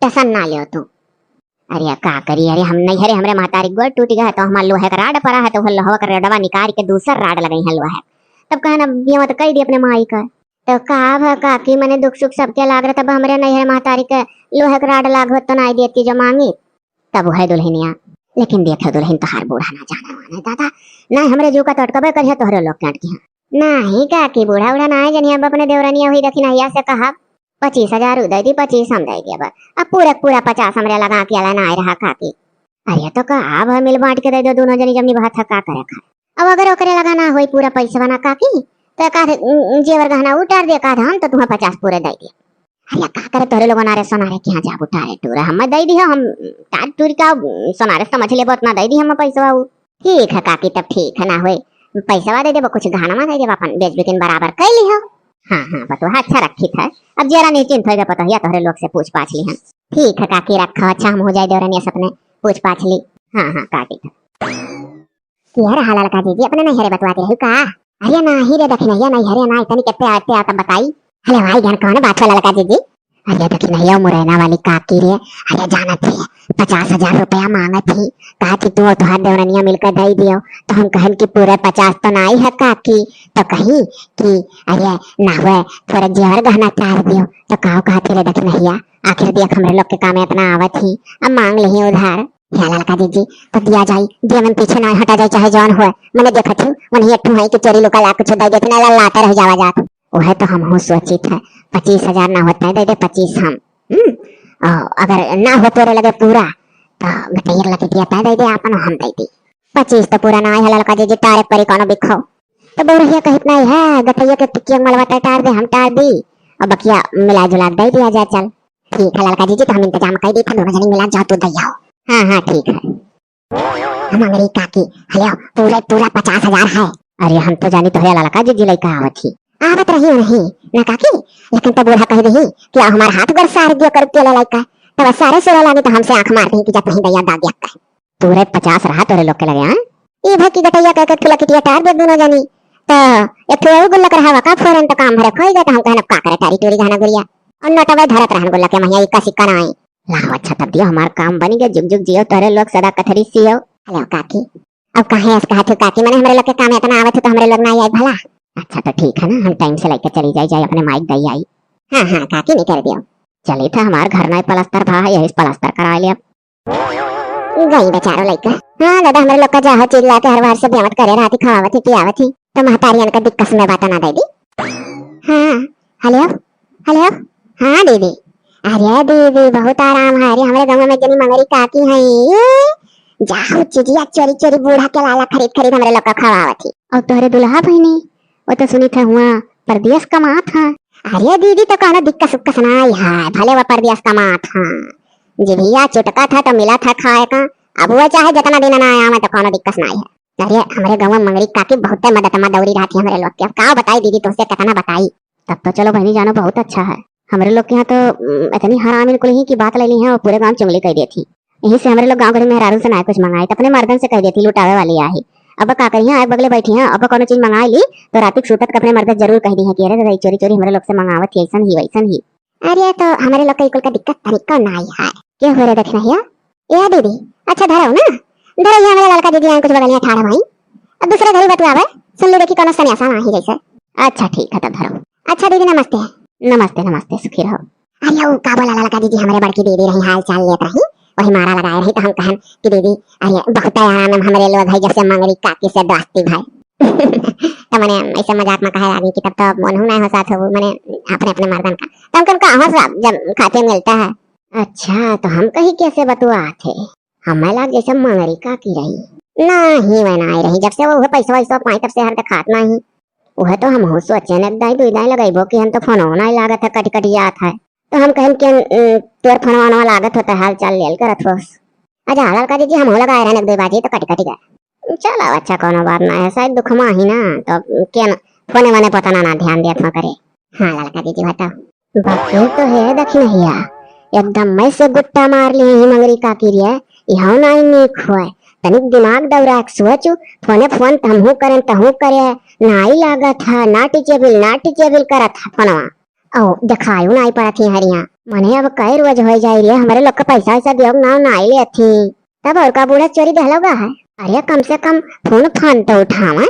टेंशन ना लियो तू। अरे का करी, अरे हम नहीं, अरे हमरे महतारी गोड़ टूट गया तो हमार लोहे का राड पड़ा है, तो वो लोहवा का रडवा निकाल के दूसर राड लगई है लोहे। तब कहना बियाह तो कही दी अपने माई का। तो का भा काकी, मने दुख सुख सबके लाग रहा, तब हमरे नैहर महतारी के लोहे के राड लाग होत तो नाई देती जो मांगी। तब वह दुल्हनिया, लेकिन देखे दुल्हन तोहार बूढ़ा ना जाने वाने दादा, ना हमरे जू का तो अटकबे करिया तोहरे लोग के अटकी। हाँ नाही काकी, बूढ़ा उढ़ा ना है जनी, अब अपने देवरनिया हुई दखिनहिया से कहा पच्चीस हजार उ दे दी, पच्चीस हम दे दी। अब अब पूरा पूरा पचास हमरे लगा के अला ना आए रहा काकी। अरे तो का अब मिल बांट के दे दो दोनों जनी, जमनी बात है का करे खा। अब अगर ओकरे लगा ना होई पूरा पैसा बना काकी, तो एकाध, उम, जेवर गहना उतार दे, एकाध हम तो तुम्हें पचास पूरे दे दे। अरे का करे तोहरे लोगन, अरे सोना रे के यहाँ जाब उतारे टूरा, हम दे दी हो, हम तार टूर का, उम, सोना रे समझ लेबो, उतना दे दी हम पैसा। ठीक है काकी, तब ठीक है, ना होई पैसा दे देबो, कुछ गहना दे देबो, अपन बेच बिकिन बराबर कर ली हो। हाँ हाँ बतुआ अच्छा रखी था, अब जरा निश्चिंत हो गए पतोहिया, तोहरे लोग से पूछ पाछ ली हम। ठीक है काकी रखो, अच्छा हम हो जाए देवरनिया से अपने पूछ पाछ ली। हाँ हाँ काकी। किया रहा ललका जीजी, अपने नैहरे बतवा के रही का? अरे नाही रे दखिनहिया, नैहरे नाही, तनी केते आते आता बताई। अरे भाई जान कौन बात है ललका जीजी? अरे दखिनहिया मुरैना वाली काकी रे, अरे जानत है पचास हजार रुपया मांगत ही, कहा कि तू और तुहार देवरनिया मिलकर दे दियो, तो हम कहन कि पूरे पचास तो नाई है काकी, तो कही कि अरे ना हुए थोड़ा जेवर गहना चार दियो, तो काव कहा थे रे दखिनहिया, आखिर देख हमरे लोग के काम इतना आवत ही, अब मांग लेही उधार। या ललका जीजी, तो दिया जाई, दिया में पीछे ना हटा जाई, चाहे जौन होए। मने देखत हूँ, वही एक ठो है कि चोरी लुका ला कुछ दे देते ना, ला लाते रह जावा जात। वह तो हमहू सोचित है, पच्चीस हजार ना होता है, दे दे पच्चीस हम। हम्म, और अगर ना हो तोरे लगे पूरा, तो गटैया लगे दिया तय दे दे, आपन हम दे दी। पच्चीस तो पूरा ना आए है ललका जीजी, टारे परी कोनो बिखो। तो बउरहिया कहित नहीं है, गटैया के टिकिया मलवा तय टार दे, हम टार दी, और बकिया मिला जुला के दे दिया जाए, चल। ठीक है ललका जीजी, तो हम इंतजाम कर दी था, दोनों जनी मिला जाओ, तू दैया हो। हाँ, हाँ, ठीक है। हम अंगरी काकी, हेलो, पूरे पूरा पचास हजार है। अरे, हम तो जानी तोहरे ललका जीजी लइका आवत ही। आवत रही नहीं, ना काकी, लेकिन तो बूढ़ा कह दही कि आ हमार हाथ गोड़ सार दियो कर के ललका, तब सारे सुरा लागी तो हमसे आंख मार दही कि जब नहीं दैया दाग दिया कहे। पूरे पचास रहा तोरे लोग के लगे, हाँ? ई भाई की गटैया कह के खिला किटिया टार दे दोनों जनी। तो एक ठो और गुल्लक रहा का फोरन तो काम भरे खोई गए, तो हम कहन अब का करे टारी टोरी गहना गुड़िया। और नोटवा धरत रहन गुल्लक के महिया इक्का सिक्का ना आई। लाओ, अच्छा तब दियो, हमार काम बनी गया, जुग जुग जियो, तोरे लोग सदा कथरी सियो। हेलो काकी, अब काहे ऐसे कहत हो काकी, मने हमरे लोग के काम इतना आवत हो तो हमरे लोग ना आई भला। अच्छा तो ठीक है ना, हम टाइम से लेके चली जाई, जाई अपने माइक दई आई। हाँ, हाँ काकी, नहीं कर दियो। चली था, हमार घर ना पलस्तर भा है, यही से पलस्तर करा लिया। गई बेचारो लइका। हाँ दादा, हमरे लोग का जाहो चीज लाके हर बार से बेवत करे रहती, खावत ही, पियावत ही, तो महतारियन का दिक्कत में बात ना दे दी। हाँ, हेलो, हेलो, हाँ दीदी। अरे दीदी, बहुत आराम है। अरे हमरे गाँव में जनी मंगरी काकी हैं, ये जाहो चिड़िया चोरी चोरी बूढ़ा के लाला खरीद खरीद हमरे लोग का खवावत ही। और तोहरे दुल्हा बहिनी, वो तो सुनी था हुआ परदेस कमात है। अरे दीदी, तो कौनो दिक्कत सुक्कत नाई है, भले वो परदेस कमात है, जिभिया चुटका था तो मिला था खाए का। अब वो चाहे जितना दिन ना आवे तो कौनो दिक्कत नाई है। अरे हमरे गाँव में मंगरी काकी बहुते मदद मा दौरी रहती हमरे लोग के। अब का बताई दीदी, तुमसे कितना बताई। तब तो चलो बहनी जानो, बहुत अच्छा है। हमरे लोग के यहाँ तो, उम, इतनी हरामी कुल ही की बात ले ली है और पूरे गाँव चुंगली कर दी थी। यही से हमरे लोग गाँव घर में मेहरारू से ना कुछ मंगाए, तो अपने मर्दन से कह देती लुटावे वाली आहे। अब का करिए, आए बगले बैठी हैं, अब कौनो चीज मंगा ली तो रात के सूतत के अपने मर्द से जरूर कह दी है कि अरे दादा, ई चोरी चोरी हमरे लोग से मंगावत ही, ऐसन ही वैसन ही। अरे तो हमरे लोग के कुल का दिक्कत तनिको नाई है। के हो रे दखिनहिया? ए दीदी, अच्छा धरो ना, धरो, ये हमरे ललका दीदी आए कुछ बगलिया ठाड़ भाई। अब दूसरे घरी बतुआवे, सुन ली देखी कौनो सन्यासा ना ही जैसे। अच्छा ठीक है तब धरो। अच्छा दीदी नमस्ते। नमस्ते नमस्ते, सुखी रहो। अरे ऊ का बोला ललका दीदी, हमरे बड़की दीदी रही, हाल चाल लेत रही, वही मारा लगाए रही तो हम कहन कि दीदी, अरे बहुत आराम में हमरे लोग है जैसे मंगरी काकी से दोस्ती भाई। तो मने ऐसे मजाक में कहे आदमी कि तब तो मोनहू नहीं हो साथ हो, मने अपने अपने मर्दन का। तो हम कहन का हो साहब, जब खाते मिलता है। अच्छा, तो हम कही कैसे बतुआ थे? हमें लाग जैसे मंगरी काकी रही। नहीं, वह ना आई रही। जब से वो पैसा वैसा पाई, तब से हर दिखात नहीं। वह तो हम हो सोचे न, एक दाई दुई दाई लगैबो कि हम तो फोनो नहीं लागत है, कट कट जात है। तो हम कहन कि, "अ, तोर फोनवा वनवा लागत होता, हाल चाल लेल करत होस।" अच्छा, ललका दीदी, हम हो लगाए रहने एक दो बाजी तो कट कट गया। चलो, अच्छा, कोनो बात ना है, शायद दुख मा ही ना, तो के न, फोने वने पता ना, ना ध्यान दिया था करे। हाँ, ललका दीदी, बताओ। बाकी तो है दखिनहिया, एकदम मैं से गुट्टा मार लिए ही मंगरी काकी रे, इहाउ नाई नीक होए। तनिक दिमाग दौड़ा के सोचू, फोने फोन तमहू करें, तहू करे, नाई लागत है, not reachable, not reachable करत है फोनवा। औ देखायु नाई पड़त ही हरिया। मने अब कई रोज हो जाई रे, हमरे लोग का पैसा वैसा दियो नाव नाई लेत ही। तब और का बूढ़ा चोरी देहलोगा है? अरे कम से कम फोन फान तो उठावे।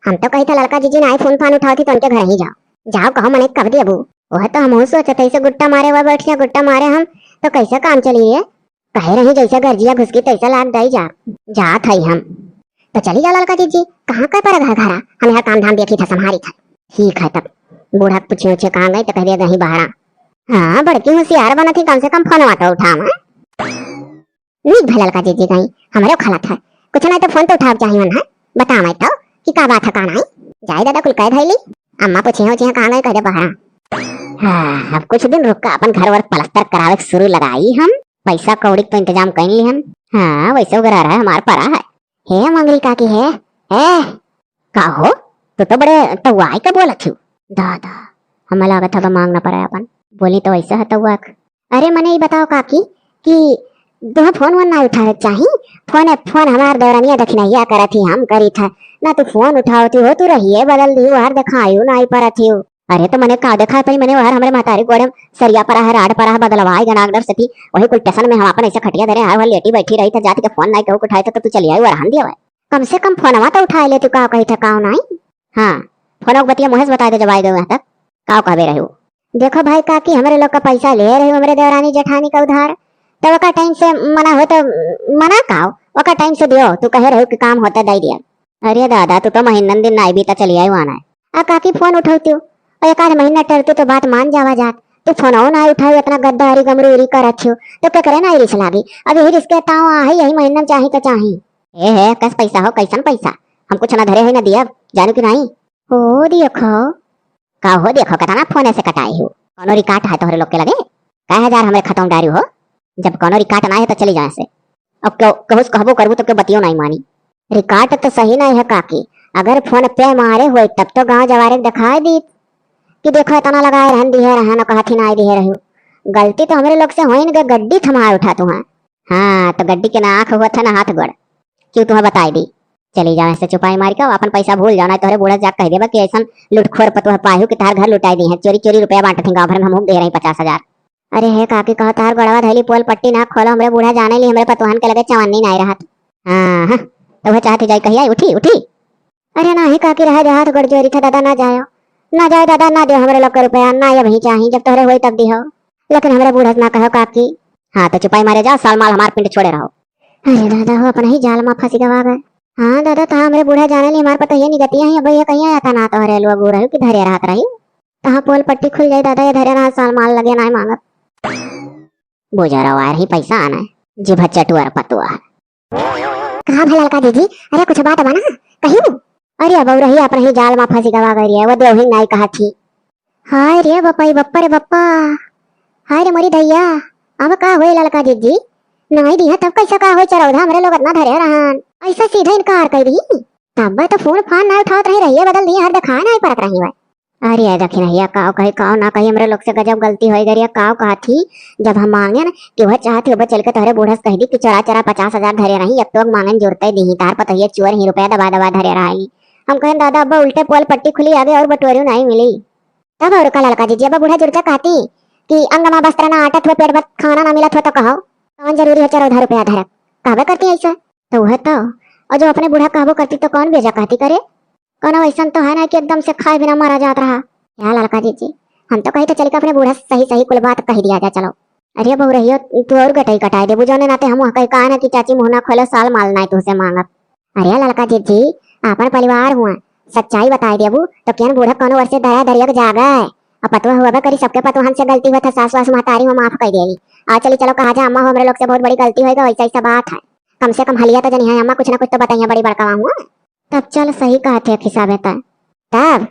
हम तो कही था ललका जीजी नाई फोन फान उठावत ही तो उनके घर ही जाओ। जाओ कहो मने कब देबू। वह तो हमहू सोचत है, ऐसे गुट्टा मारे हुआ बैठिया, गुट्टा मारे हम, तो कैसे काम चली रे? कहे रही जैसे गर्जिया घुसकी तैसे लाग दई जा, जात है हम। तो चली जा ललका जीजी, कहाँ का पर घर घरा, हम यहाँ काम धाम देखी था, संभारी था। ठीक है तब, बूढ़ा के पूछे उछे कहाँ गई तो कह दे गई बहरा। हाँ, बड़की होशियार बनत ही, कम से कम फोनवा तो उठावा। नीक भलल का जीजी गई, हमरे खलत है, कुछ नहीं तो फोन तो उठाव चाहिए ना, बतावे तो कि का बात है का नहीं। जाए दादा कुल कह धैली, अम्मा पूछे हो जी कहाँ गए कह दे बहरा। हाँ, अब कुछ दिन रुक के अपन घर वर पलस्तर करावे के शुरू लगाई हम, पैसा कौड़ी के तो इंतजाम कर ली हम। हाँ, वैसे उगरा रहा है हमार परा है। हे मंगरी काकी है, है का हो? तू तो बड़े तउआई के बोलत हू। दादा, हमें लागत है मांग ना पड़े अपन। बोली तो वैसे है तउआ के। अरे मने ई बताओ काकी कि तुहें फोन वोन ना उठावे के चाही। फोन, फोन हमार देवरनिया दखिनहिया करत ही, हम करी था। ना तू फोन उठावत ही हो, तू रहिए बदल दी, वहर देखायु ना आई परत ही। अरे तो मने का देखाए पाई, मने वहर हमरे महतारी गोड़े में सरिया परा है, राड परा है, बदलवाई गनागडर से थी। वही कुल टेसन में हम अपन ऐसे खटिया धरे, हर वह लेटी बैठी रही था, जाति के फोन नाई कहू उठाए था, तो तू चली आई, वो रहन दिया भाई। कम से कम फोनवा तो उठाए लेती, का कही था, का नाई? हाँ, फोन के बतिया मुँहे से बताए दे जब आए गए वहाँ तक। का कहबे रहे हो? देखो भाई काकी, हमरे लोग का पैसा ले रहे हो हमरे देवरानी जेठानी का उधार, तो ओका टाइम से मना हो तो मना का हो, ओका टाइम से दियो, तू कहे रहो कि काम होता दे दिया। अरे दादा, तू तो महीनन दिन नाई बीता चली आई वाना है। आ काकी फोन उठौतियो, और एक आध महीना टरती तो बात मान जावा जात। तू फोन ना उठाओ, इतना गद्दारी गमरूरी कर रखियो, तो के करे ना रिस लागी। अब यही रिस के ताव आहे, यही महीना में चाही तो चाही। ए है, कस पैसा हो, कैसन पैसा? हम कुछ ना धरे है ना दियब, जानू कि नहीं? हो देखो। का हो देखो, कतना फोन ऐसे कटाए हो? कौनो रिकार्ड है तोहरे लोग के लगे? का हजार हमरे खाता में डारी हो? जब कौनो रिकार्ड ना है तो चली जाए से। अब केहू, केहू से कहबो करबू तो केहू बतियो नहीं मानी। रिकार्ड तो सही नहीं है काकी, अगर फोन पे मारे होई तब तो गांव जवारे के दिखाई दीत कि देखो इतना लगाए रहन दिहे रहन, कहत ही ना दिहे रहो। गलती तो हमरे लोग से होइन के गड्डी थमाए उठा तू। हाँ, तो गड्डी के ना आँख हुआ था ना हाथ गोड़, क्यों तुम्हें बताई दी। चली जाओ ऐसे चुपाई मार के, अपन पैसा भूल जाओ, ना तोहरे बूढ़ा जाके कह देबा कि ऐसन लुटखोर पतोह पायु कि तार घर लुटाई दी है, चोरी चोरी रुपया बांटत हैं गाँव भर में, हम देख रही पचास हजार। अरे हे काकी, कहो तार गोड़वा धैली पोल पट्टी ना खोलो, हमरे बूढ़ा जाने ली हमरे पतोहन के लगे चवन्नी नाई रहत। हाँ, हाँ, तो वह चाहत जाई कहिया उठी, उठी। अरे नाही काकी, रह दे, हाथ गोड़ जोड़ी था दादा, ना जायो, ना जायो दादा, ना दियो हमरे लोग के रुपया, ना ये वही चाही, जब तोहरे होई तब दिहो, लेकिन हमरे बूढ़ा से ना कहो काकी। हाँ तो चुपाई मारे जाओ, साल माल हमार पिंड छोड़े रहो। अरे दादा हो, अपना ही जाल मा फंसी गवा गए। हाँ दादा, तहाँ हमरे बूढ़ा जाने ली हमार पतोहिया निगतिया ही, अब ये कहिया आता ना तोहरे लोग रहो कि धरे रहत रही। तहाँ पोल पट्टी खुल जाई दादा, ये धरे रहा साल माल लगे ना मांगत। बुझरवार ही पैसा आना है, जिभ चटुअर पतुआ। कहा भला ललका जीजी, अरे कुछ बात बना, कहियो। अरे अब रही अपने ही जाल मा फंसी गवा गई है, वो देवहिन नाई कहा थी। हाय रे बप्पा, बप्पा रे बप्पा, हाय रे मोरी दैया, अब का होई ललका जीजी? नाई दिया तब कैसा का होई चरौधा, हमरे लोग इतना धरे रहन, ऐसा सीधा इनकार कर दी। तब तो फोन फान ना उठावत रही, रहिए बदल दिए, हर दिखाए ना परत रही भाई। अरे दखिनहिया, काव कही काव ना कही, हमरे लोग से गजब गलती होई गई है। काव कहा थी, जब हम मांगे न कि वह चाहत ही, चल के तोहरे बूढ़ा से कह दी कि चोरा चोरा पचास हजार धरे रही, एक तो मांगन जोरते दी, तार पतोहिया चोर ही, रुपया दबा दबा धरे रही। हम कहें दादा, अब उल्टे पोल पट्टी खुली, आगे और बटोरी नहीं मिली। तब और का ललका जीजी, अब बूढ़ा जुर्जा कहती कि अंग मा वस्त्र ना आटत हुए, पेट भर खाना ना मिलत हुए तो कहो, कौन जरूरी है चरौधा रुपया धरब? कहबे करती ऐसा। तो वह तो, और जो अपने बूढ़ा कहबो करती तो कौन बेजा कहती करे? कोनो ऐसन तो है ना कि एकदम से खाए बिना मारा जात रहा। या ललका जीजी, हम तो कही तो चल के अपने बूढ़ा से सही सही कुल बात कह दिया जा, चलो। अरे बहू रहियो, तू और गटई कटाई देबू, जौने नाते हम कही कहा ना कि चाची मुँह ना खोलो, साल माल नाई तुहसे मांगब। अरे ललका जीजी, आपन परिवार हुआ, सच्चाई बताई देबू तो केन बूढ़ा कोनो वर्ष से दया दरिया के जागे। अब पतुआ हुआ बे करी, सबके पतुहन से गलती हुआ था, सास वास महतारी हुआ माफ कर देगी। आ चली चलो कहा जा, अम्मा हो हमरे लोग से बहुत बड़ी गलती होएगा, वैसा ऐसा बात है। कम से कम हलिया तो जनी है अम्मा, कुछ ना कुछ तो बताइए, बड़ी बड़का हुआ। तब चल, सही कहत है खिसाबे त। तब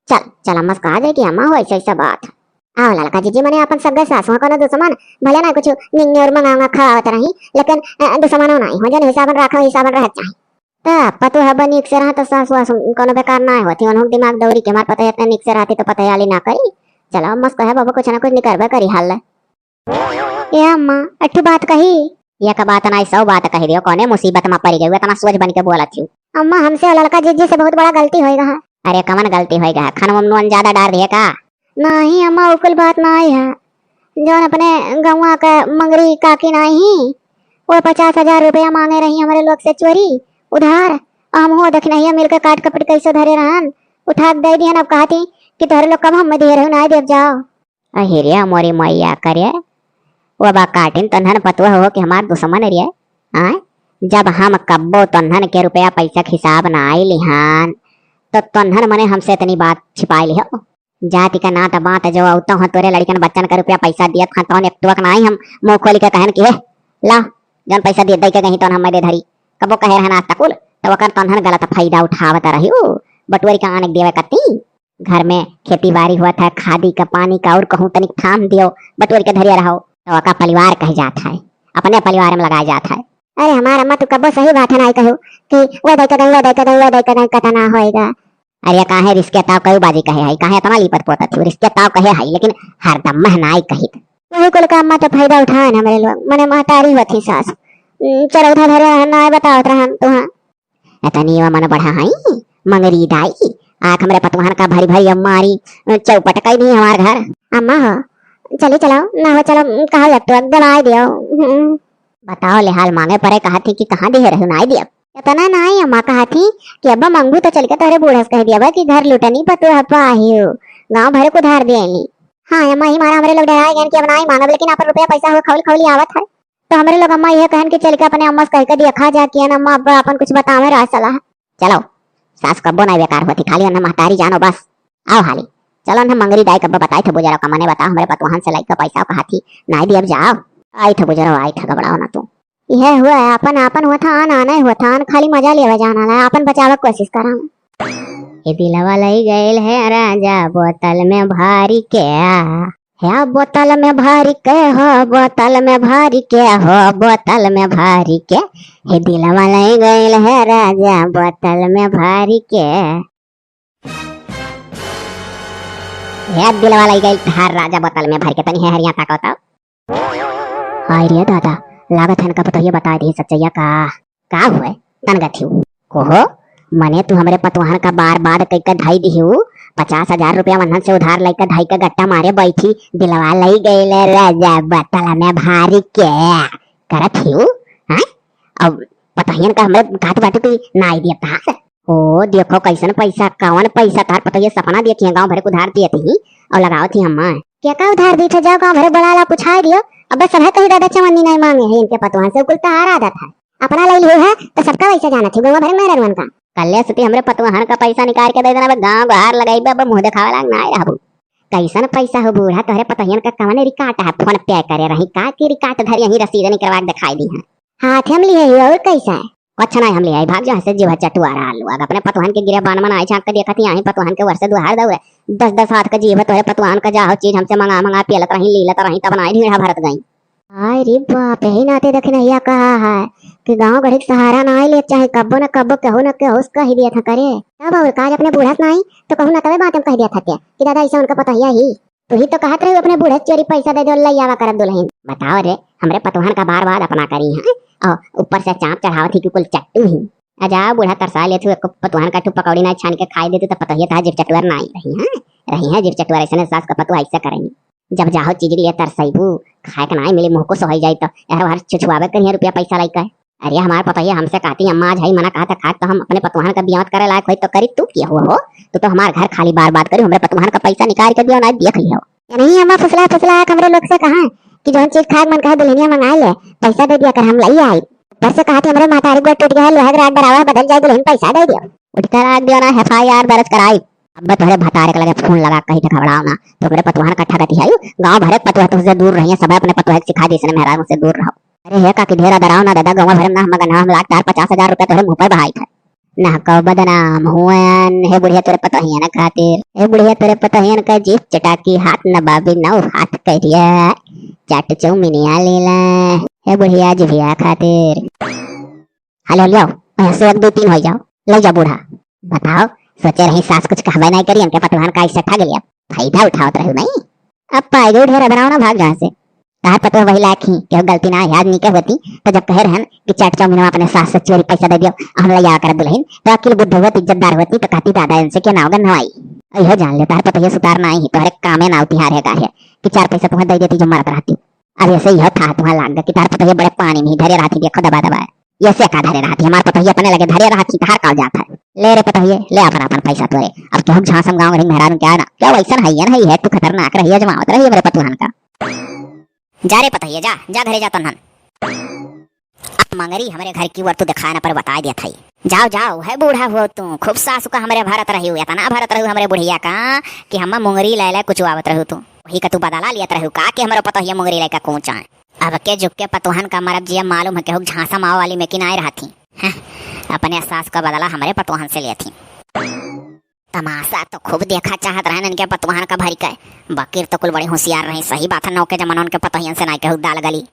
चल, चल अम्मा से कहा जाए कि अम्मा हो ऐसा ऐसा बात है। आओ ललका जीजी, मने अपन सगे सास हुआ कोनो दुश्मन, भले ना कुछ निंगने और मंगाऊंगा खवावत रही, लेकिन अ, दुश्मनो नहीं हो, जन हिसाबन रखो, हिसाबन रह चाहे। त पतोह बा नीक से रहा तो सास वास कोनो बेकार ना होती, उन्हों दिमाग दौरी के हमार पतोह इतने नीक से रहती तो पतोह आली ना करी। चलो अम्मा से कहे बाबू कुछ ना कुछ निकरबे करी हल। ए अम्मा, अट्ठू बात कही। एक बात नाई, सौ बात कही दियो, कौने मुसीबत मा पड़ी गई, इतना सोच बन के बोलत हूँ। अम्मा, हमसे और ललका जीजी से बहुत बड़ा गलती होएगा है। अरे कमन गलती होएगा है, खाना में नून ज्यादा डार दिए का? नहीं अम्मा, वो कुल बात नाई है। जौन अपने गौवा के मंगरी काकी नाई ही, वो पचास हजार रुपया मांगे रही हमरे लोग से चोरी, उधार। हम हो दखिनहिया मिलके काट कपट कैसे धरे रहन, उठा के दे दिहन। अब कहती कि तोहरे लोग कब हमें दिए रहे, नाई देव जाओ। अहिरे मोरी मैया करे, वो बा काटिन तन्हन पतुआ हो कि हमार दुश्मन रिये। आय, जब हम कब्बो तन्हन के रुपया पैसा के हिसाब ना आई लिहान, तो तन्हन मने हमसे इतनी बात छिपाई लिहो। जाति का नात बात जो अउतो हैं तोरे लड़कन बच्चन का रुपया पैसा दियत हैं, तौन एक टुअक ना आई हम मुँह खोली के कहन कि हे, ला, जौन पैसा दे, दे के गही तौन हम दे धरी। कब्बो कहे रहन आज तकुल, तो वकर तन्हन गलत फायदा उठावत रही। बटुअरी का आने के देवे कत्ती। घर में खेती बारी हुआ था, खादी का पानी का और कहूँ तनिक थाम दियो, बटोर के धरिया रहो, तो ओका परिवार कह जात है, अपने परिवार में लगाया जात है। अरे हमार अम्मा, तू कब्बो सही बात है ना कहो कि वो दई के गई, वो दई के गई, वो दई के गई, कतना होएगा। अरे काहे रिश्ते ताव कई बाजी कहे है, काहे इतना लीपत पोतत हो, रिश्ते ताव कहे है, लेकिन हरदम महनाई कहित। वही कुल का अम्मा तो फायदा उठाए ना हमरे लोग, मने महतारी होती सास, उम, चरौधा धरे रहन ना बतावत रहन तुहाँ। एतनी वा मन बढ़ा हई, मंगरी दाई, आँख हमरे पतुहन का भरी भरी अम्मारी चौपट कई दी हमार घर। अम्मा हो, चली चलो, ना हो चलो, कहा जात तो दवाई दियो। हम्म। बताओ ले हाल मांगे परे कहा थी कि कहाँ दिए रहू नाई दियब। इतना नाई अम्मा कहा थी कि अब्बा मांगू तो चल के तोहरे बूढ़ा से कह दिया बा कि घर लुटनी पतुह पाहियो, गाँव भर को धार दिए। हाँ अम्मा, ही मारा हमरे लोग डराए गए कि अब नाई मांगब, लेकिन अपन रुपया पैसा हो खौल खौली आवत है। तो हमरे लोग अम्मा इहे कहन कि चल के अपने अम्मा से कह के देखा जा कि है ना अम्मा अब आपन कुछ बतावे राय सलाह। चलो, सास कब्बो नाहीं बेकार होती, खाली उन्हें महतारी जानो बस। आओ हाली, चलो उन्हें मंगरी दाई कब्बो बताई थे बुजरो का मने बताओ, हमरे पतवाहन से लइका पैसा कहा थी, नाहीं दियब जाओ। आई थे बुजरो, आई थे, घबराओ ना तू। इहे हुआ है, आपन, आपन हुआ था, आन, आना ही हुआ था, आन खाली मजा लेवे जाना है, आपन बचावे के कोशिश करा। ए दिलवा लई गइल है राजा बोतल में भारी के, है बोतल में भारी के, हो बोतल में भारी के, हो बोतल में भारी के, हे दिलवा लई गइल है राजा बोतल में भारी के। हे दिलवा लई गइल तहार राजा बोतल में भर के, तनी हे हरिया ताको तो। हाय रे दादा, लागत है इनका पतोहिया बताइ दी सच्चैया का। का हुए? तन गथिउ। कोहो, मने तू हमरे पतोहन का बार बार कइके धई दिहू, पचास हजार रुपया वन्हन से उधार लइके धई के गट्टा मारे बैठी, दिलवा लई गइले राजा बोतल में भारी के। करत हिउ, हैं? अब पतोहियन का हमरे कहत बाटू कि नाई दियब तहार से। ओ, देखो कइसन पैसा, कवन पैसा, तहार पतोहिया सपना देखी है, गाँव भरे के उधार दियत ही, और लगावत ही हम्मा। के का उधार दी थे, जाओ गाँव भरे बड़ा ला पुछाई दियो, अब बस सभे कही दादा चवन्नी नाई मांगे है, इनके पतोहन से कुल तहार आदत है। अपना लई लिहू है, तो सबका वैसे जानत ही, गौवा भरे में रहन का। कल्ले सुती हमरे पतोहन का पैसा निकाल के दे देना, अब गाँव गोहार लगाई, अब मुँह देखावे लाग नाई रहबू। कइसन पैसा हो बूढ़ा, तोहरे पतोहियन का कवन रिकाट है, फोन पे करे रही, का की रिकाट धरी यहीं रसीद निकलवा के दिखाई दी है। हाथ हम लिए ही और कैसा है? कुछ नहीं हम लिए आई, भाग जा हसे जीभ चटुआ रहा लोग। अपने पतोहन के गिरे बान मन आई झांक के देखत ही, आही पतोहन के वर्ष दुहार दौरे। दस दस हाथ का जीभ तोहरे पतोहन का जाहो चीज हमसे मंगा मंगा पियलत रही, लीलत रही, तब नाई ढीढ़ा भरत गई। हाय रे बाप, यही नाते देखनहिया कहा है कि गाँव गढ़ी के सहारा नाई ले, चाहे कब्बो न कब्बो केहू न केहू से कही दिया था करे। तब और काज अपने बूढ़ा से नाई तो कहू न तबे बात हम कह दिया था क्या कि दादा ऐसा उनका पतोहिया ही। तू ही तो कहत रही अपने बूढ़े चोरी पैसा दे दे, लई आवा करब दुल्हन। बताओ रे, हमरे पतोहन का बार बार अपना करी हैं, और ऊपर से चाप चढ़ावत ही कि कुल चट्टू ही। आ जाओ बूढ़ा तरसा ले तू, एक पतोहन का ठू पकौड़ी ना छान के खाई दे तू, तो पतोहिया तहार जीभ चटुअर नाई रही हैं, रही हैं जीभ चटुअर, ऐसे सास का पतोह ऐसे करेंगी। जब जाहो चीज लिए तरसैबू, खाए के नाई मिली, मुँह को सोहई जाई, तो यह बार छुछुआवे करिए रुपया पैसा लइके। अरे हमार पतोहिया हमसे कहती, "अम्मा, आज हई मना कहत है खाए, तो हम अपने पतोहन का बियाह करे लायक होई तो करी, तू के हो हो? तू तो हमार घर खाली बार बार करी, हमरे पतोहन का पैसा निकाल के दियो, ना देख लियो।" या नहीं अम्मा, फुसला फुसला आके हमरे लोग से कहा कि जौन चीज खाए के मन कहे दुल्हनिया मंगा ले, पैसा दे दिया कर, हम लई आई। ऊपर से कहा थी, "हमरे महतारी गोड़ टूट गया है, लोहा के राड बराबर बदल जाए, दुल्हन पैसा दे दियो।" उठ कर राख दियो ना, F I R दर्ज कराई। अब तोहरे भतारे के लगे फोन लगा कही थे घबराओ ना, तो हमरे पतोहन का ठगत ही आयु, गाँव भरे के पतोह तुझसे दूर रही है, सब अपने पतोह के सिखा दी, इसने मेहरारू से दूर रहो। अरे हे काकी, ढेर अदराओ ना दादा, गौवा भरे में ना हम गन्हवा हम लाख तार पचास हजार रुपया तोहरे मुँह पर बहाई था। ना कौ बदनाम हुअन, हे बुढ़िया तोरे पतोहियन खातिर, हे बुढ़िया तोरे पतोहियन का जीभ चटाकी हाथ न बाबी नौ हाथ करिया, चाट चौमिनिया लेला, हे बुढ़िया जिभिया खातिर। हाले लियाओ, यहाँ से एक दो तीन हो जाओ, ले जाओ बूढ़ा। बताओ, सोचे रही सास कुछ कहबे नहीं करी, इनके पतोहन का ऐसे ठग लिया, फायदा उठावत रहू नहीं। अब पाई गई ढेर अदराओ ना, भाग यहाँ से। तहार पतोह वही लायक ही, केहू गलती ना, याद नहीं के होती, तो जब कहे रहन कि चाट चाउमीन में अपने सास से चोरी पैसा दे दियो, हम ले आया कर दुल्हन, तो अकिल बुद्धि होती, इज्जतदार होती, तो कहती दादा इनसे के नाव गन नवाई। अयो जान ले, तहार पतोह ये सुतार ना आई, तोहरे कामे ना उतिहार है का है, कि चार पैसा तुम्हें दे देती जो मरत रहती। अब ऐसे यह था तुम्हें लाग गया कि तहार पतोह ये बड़े पानी में धरे रहती, देखो दबा दबा। ये से का धरे रहती, हमार पतोहिया अपने लगे धरे रहती, तहार का जात है। ले रे पतोहिए, ले अपन अपन पैसा तोरे। अब केहू झांसम गाँव घड़ी मेहरारू क्या ना, क्या वैसन है, ये नहीं है, तू खतरनाक रही, अजमावत रही हमरे पतोहन का। जा रे पतोहिए, जा, जा घरे जा तन्हन। अब मंगरी हमरे घर की ओर तू दिखाए ना पर बताए दिया था। जाओ, जाओ, है बूढ़ा हुआ तू, खूब सासु का हमरे भरत रही, इतना भरत रही हमरे बुढ़िया का कि हम मुंगरी ले ले कुछ आवत रहू तू। वही का तू बदला लियत रहू का कि हमरो पतोहिया मुंगरी लेके कूचा है। अब के जुग के पतोहन का मरब जिया मालूम है, केहू झांसा मावा वाली में कि नाय रहती। हैं, अपने सास का बदला हमरे पतोहन से लेती। तमाशा तो खूब देखा चाहत रहन इनके पतोहन का भरी के, बकीर तो कुल बड़ी होशियार रही। सही बात है, नौ के जमाना उनके पतोहियन से नाय केहू दाल गली।